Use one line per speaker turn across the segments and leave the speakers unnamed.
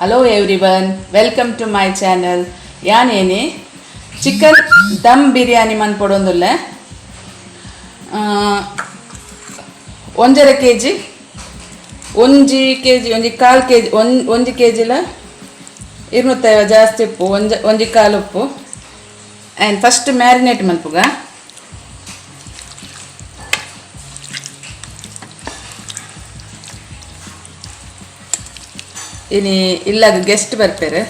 Hello everyone, welcome to my channel. ಯಾನೇನಿ chicken dum biryani ಮನ್ಪೊಡೊಂದುಲ್ಲೆ. 1.5 KG, 1 KG, 1.25 KG, 1 ಕೆಜಿಲ 250 ಜಾಸ್ತಿ ಉಪ್ಪು, 1.25 ಉಪ್ಪು. And first marinate ಮನ್ಪುಗ. ಇನಿ ಇಲ್ಲಾಗ ಗೆಸ್ಟ್ ಬರ್ಪೇರು.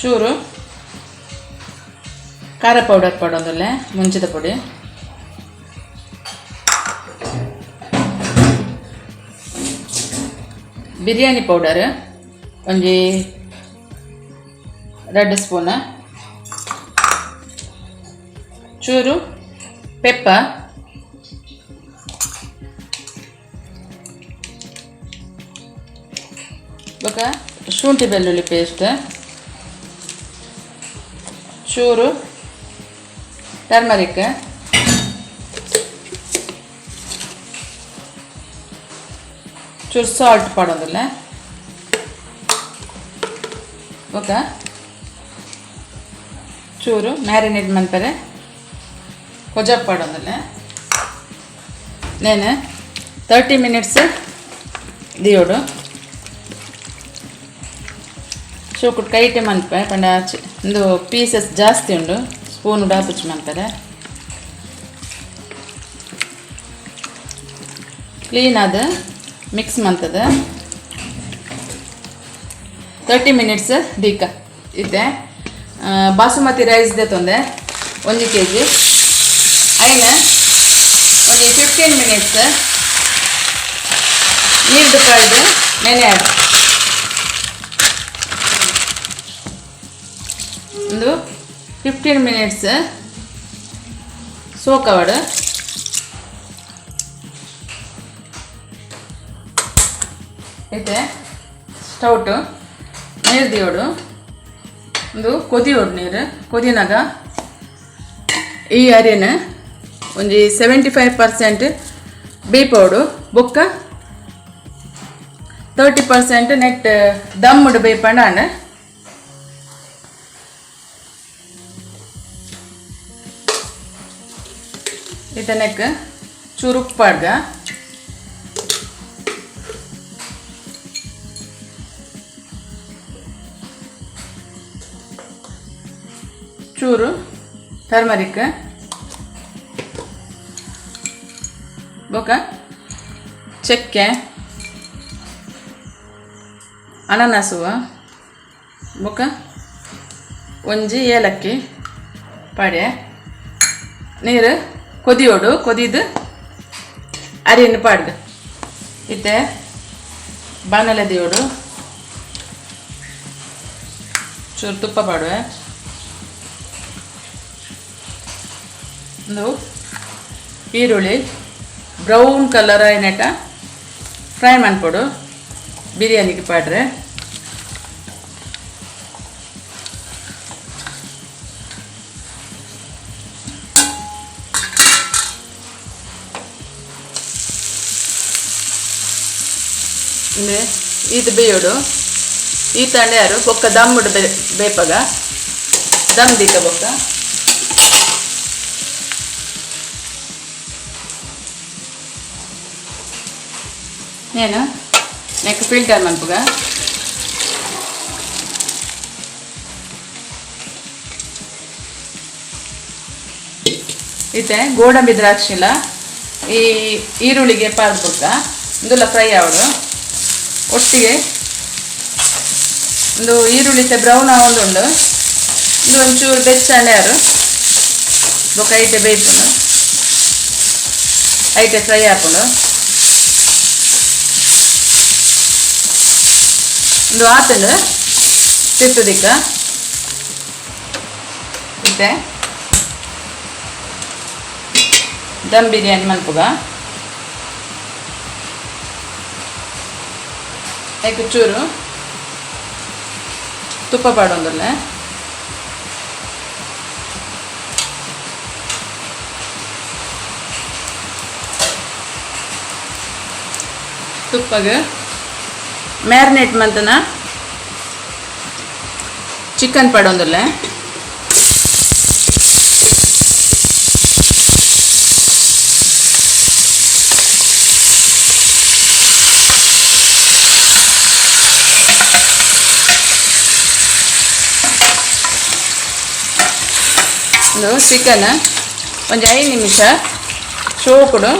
ಚೂರು ಖಾರ ಪೌಡರ್ ಪಾಡೊಂದುಲ್ಲೆ, ಮುಂಚಿದ ಪೊಡಿ. ಬಿರಿಯಾನಿ ಪೌಡರ್ ಒಂಜಿ 2 ಸ್ಪೂನ್. ಚೂರು ಪೆಪ್ಪರ್. ಬೊಕ ಶುಂಠಿ ಬೆಳ್ಳುಳ್ಳಿ ಪೇಸ್ಟ್, ಚೂರು ಟರ್ಮರಿಕ್, ಚೂರು ಸಾಲ್ಟ್ ಪಾಡೊಂದುಲ್ಲೆ. ಬೊಕ ಚೂರು ಮ್ಯಾರಿನೇಟ್ ಮನ್ಪರೆ ಕೊಜಪ್ ಪಾಡೊಂದುಲ್ಲೆ. ನೇನು 30 ಮಿನಿಟ್ಸ್ ದಿಯೋಡು. ಚೂಕುಡು ಕೈಟೆ ಮನ್ಪೆ ಪಂಡ ಉಂದು ಪೀಸಸ್ ಜಾಸ್ತಿ ಉಂಡು, ಸ್ಪೂನ್ ಡಾಪುಚಿ ಮನ್ಪರೆ. ಕ್ಲೀನ್ ಆದ್ ಮಿಕ್ಸ್ ಮಂತದ 30 ಮಿನಿಟ್ಸ್ ದೀಕ. ಇತ್ತೆ ಬಾಸುಮತಿ ರೈಸ್ ದೆತೊಂದೆ 1 ಕೆಜಿ. ಐನ್ ಒಂಜಿ 15 ಮಿನಿಟ್ಸ್ ನೀರ್ಡ್ ಪಾಡ್ದು ನೆನೆ. ಒಂದು 15 ಮಿನಿಟ್ಸ್ ಸೋಕ್ ಆವಡ್. ಇತ್ತೆ ಸ್ಟೌಟ್ ನೀರು ದಿಯೋಡು. ಒಂದು ಕೊದಿಯೋಡು. ನೀರು ಕೊದಿನಾಗ ಈ ಅರಿನ ಒಂಜಿ 75% ಬೇಯ್ಪೋಡು. ಬೊಕ್ಕ 30% ನೆಟ್ ದಮ್ಮುಡು ಬೇಯ್ಪಂಡ ಆಂಡ. ಇತ್ತೆ ನೆಕ್ ಚೂರು ಉಪ್ಪು ಪಾಡ್ಗ. ಚೂರು ಟರ್ಮರಿಕ್, ಬೊಕ ಚಕ್ಕೆ, ಅನಾನಸುವ, ಬೊಕ ಒಂಜಿ ಏಲಕ್ಕಿ ಪಾಡ್ಯ. ನೀರು ಕೊದಿಯೋಡು. ಕೊದಿದು ಅರಿಯನ್ನು ಪಾಡ್ಗ. ಇತ್ತೆ ಬಾಣಲೆ ದಿಯೋಡು. ಚೂರು ತುಪ್ಪ ಪಾಡುವೆ. ಒಂದು ಈರುಳ್ಳಿ ಬ್ರೌನ್ ಕಲರ್ ಆಯ್ನೆಟ ಫ್ರೈ ಮನ್ಪೊಡು, ಬಿರಿಯಾನಿಗೆ ಪಾಡ್ರೆ. ಇಂದೆ ಈತ್ ಬೇಯೋಡು. ಈ ಯಾರು ಬೊಕ್ಕ ದಮ್ಮುಡು ಬೇಪಗ ದಮ್ ದೀಕ. ಬೊಕ್ಕ నేను ನೆಕ್ ಫಿಲ್ಟರ್ ಮನ್ಪುಗ. ಇತ್ತೆ ಗೋಡಂಬಿ ದ್ರಾಕ್ಷಿಲ ಈ ಈರುಳ್ಳಿಗೆ ಪಾಡ್ಬುಕ್ಕ. ಇಂದುಲ ಫ್ರೈ ಆವಡು ಒಟ್ಟಿಗೆ. ಒಂದು ಈರುಳ್ಳಿ ಬ್ರೌನ್ ಆವೊಂದುಂಡು. ಇಂದು ಒಂಚೂರು ಬೆಚ್ಚನೆ ಯಾರು. ಬೊಕ್ಕ ಐಟೆ ಬೇಯ್ಪುಂಡು, ಐಟೆ ಫ್ರೈ ಆಪುಂಡು. ಒಂದು ಆತಂಡು ತಿತ್ತದಿಕ್ಕ. ಇತ್ತೆ ದಮ್ ಬಿರಿಯಾನಿ ಮನ್ಪುಗ. ಐಕ್ ಚೂರು ತುಪ್ಪ ಪಾಡೊಂದುಲ್ಲೆ. ತುಪ್ಪಗೆ ಮ್ಯಾರಿನೇಟ್ ಮಂತನ ಚಿಕನ್ ಪಾಡೊಂದುಲ್ಲೆ. ಉಂದು ಚಿಕನ್ ಒಂಜಿ 5 ನಿಮಿಷ ಶೋಕುಡು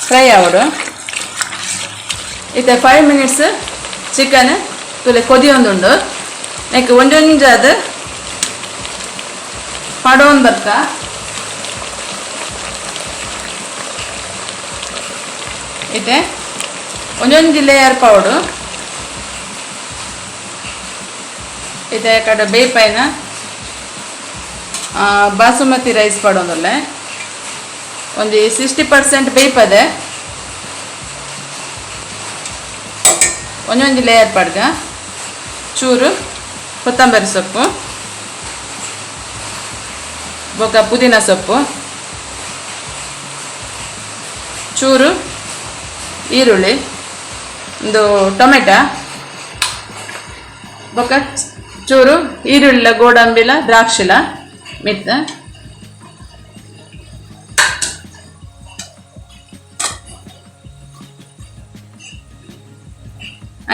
ಫ್ರೈ ಆವಡು. ಇತ್ತೆ 5 ಮಿನಿಟ್ಸ್ ಚಿಕನ್ ತುಲೆ ಕೊದಿಯೊಂದುಂಡು. ನೆಕ್ ಒಂಜೊಂಜಾದ್ ಪಡೋನ್ ಬತ್ತ. ಇತ್ತೆ ಒಂಜೊಂಜಿ ಲೇಯರ್ ಪೌಡು. ಇತ್ತೆ ಕಡೆ ಬೇಪಾಯಿನ ಬಾಸುಮತಿ ರೈಸ್ ಪಡೊಂದುಲ್ಲೆ. ಒಂಜಿ 60% ಬೇಯ್ಪದೆ. ಒಂಜೊಂಜಿ ಲೇಯರ್ ಪಡ್ಗ. ಚೂರು ಕೊತ್ತಂಬರಿ ಸೊಪ್ಪು ಬೊಕ್ಕ ಪುದೀನ ಸೊಪ್ಪು, ಚೂರು ಈರುಳ್ಳಿ, ಒಂದು ಟೊಮೆಟೊ ಬೊಕ್ಕ ಚೂರು ಈರುಳ್ಳಿ, ಗೋಡಂಬಿಲ, ದ್ರಾಕ್ಷಿಲ ಮಿತ್ತ.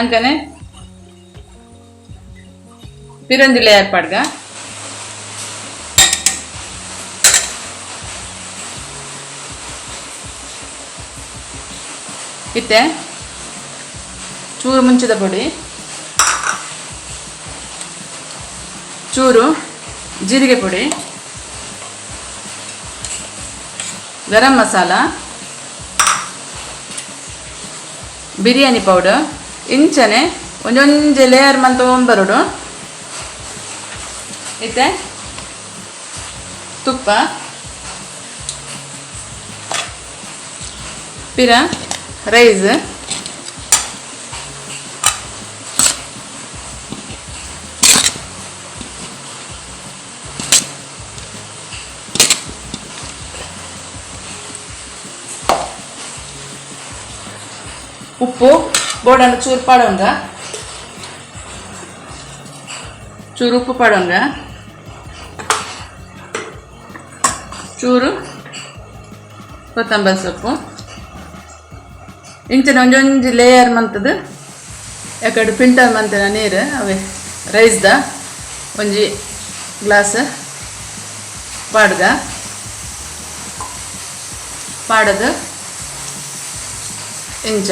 ಅಂಚನೆ ಪಿರೊಂಜಿ ಲೇಯರ್ ಪಾಡ್ಗ. ಇತ್ತೆ ಚೂರು ಮುಂಚಿದ ಪೊಡಿ, ಚೂರು ಜೀರಿಗೆ ಪುಡಿ, ಗರಂ ಮಸಾಲ, ಬಿರಿಯಾನಿ ಪೌಡರ್. ಇಂಚನೆ ಒಂಜೊಂಜಿ ಲೇಯರ್ ಮಂತೊಂಬರೋಡು. ಇತ್ತೆ ತುಪ್ಪ, ಪಿರ ರೈಸ್, ಉಪ್ಪು ಬೋಡಂಡ ಚೂರು ಪಾಡೋಂಗ, ಚೂರು ಉಪ್ಪು ಪಾಡೋಂಗ, ಚೂರು ಕೊತ್ತಂಬರಿ ಸೊಪ್ಪು. ಇಂಚಿನ ಒಂಜೊಂಜಿ ಲೇಯರ್ ಮಂತದು ಯಾಕಡೆ ಫಿಲ್ಟರ್ ಮಂತಿನ ನೀರು ಅವೇ ರೈಸ್ದ ಒಂಜಿ ಗ್ಲಾಸ್ ಪಾಡ್ಗ. ಪಾಡದು ಇಂಚ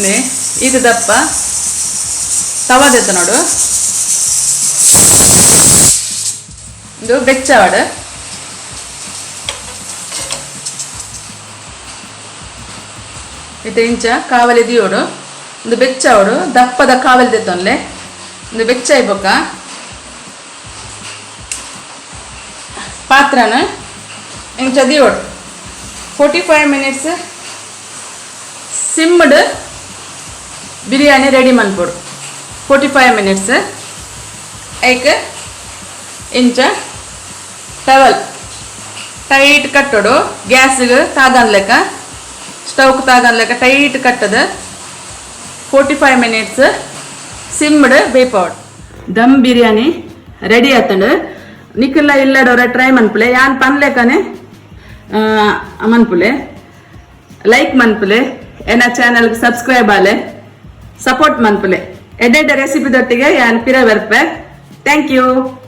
ನೆ ಇದು ದಪ್ಪ ತವದೆತ್ತ ನೋಡು. ಇದು ಬೆಚ್ಚವಾಡು. ಇತ್ತೆ ಇಂಚ ಕಾವಲಿ ದಿಯೋಡು. ಒಂದು ಬೆಚ್ಚವಡು, ದಪ್ಪದ ಕಾವಲಿ ದೆತ್ತೊನ್ಲೆ. ಒಂದು ಬೆಚ್ಚ ಬೊಕ್ಕ ಪಾತ್ರನ ಇಂಚ ದಿಯೋಡು. 45 ಮಿನಿಟ್ಸ್ ಸಿಮ್ಡ್ ಬಿರಿಯಾನಿ ರೆಡಿ ಮನ್ಪೊಡು. 45 ಮಿನಿಟ್ಸ್ ಐಕ್ ಇಂಚ ಟವಲ್ ಟೈಟ್ ಕಟ್ಟೋಡು. ಗ್ಯಾಸ್ಗೆ ತಾಗನ್ಲೆಕ್ಕ, ಸ್ಟವ್ಗೆ ತಾಗನ್ಲೆಕ್ಕ ಟೈಟ್ ಕಟ್ಟದ 45 minutes ಸಿಮ್ಡ್ ಬೇಪಾವಡ್. Dum biryani ready ಆತಂಡು. ನಿಕ್ಕೆಲ್ಲ ಇಲ್ಲಡೋರ try ಮನ್ಪುಲೆ. ಯಾನ್ ಪನ್ಲೆಕನೆ ಮನ್ಪುಲೆ, ಲೈಕ್ ಮನ್ಪುಲೆ, ಎನ್ನ ಚಾನಲ್ಗೆ ಸಬ್ಸ್ಕ್ರೈಬ್ ಆಲೆ, ಸಪೋರ್ಟ್ ಮನ್ಪುಲೆ. ಎಡ್ಡೆಡ್ಡೆ ರೆಸಿಪಿ ದೊಟ್ಟಿಗೆ ಯಾನ್ ಪಿರ ಬರ್ಪೆ. Thank you.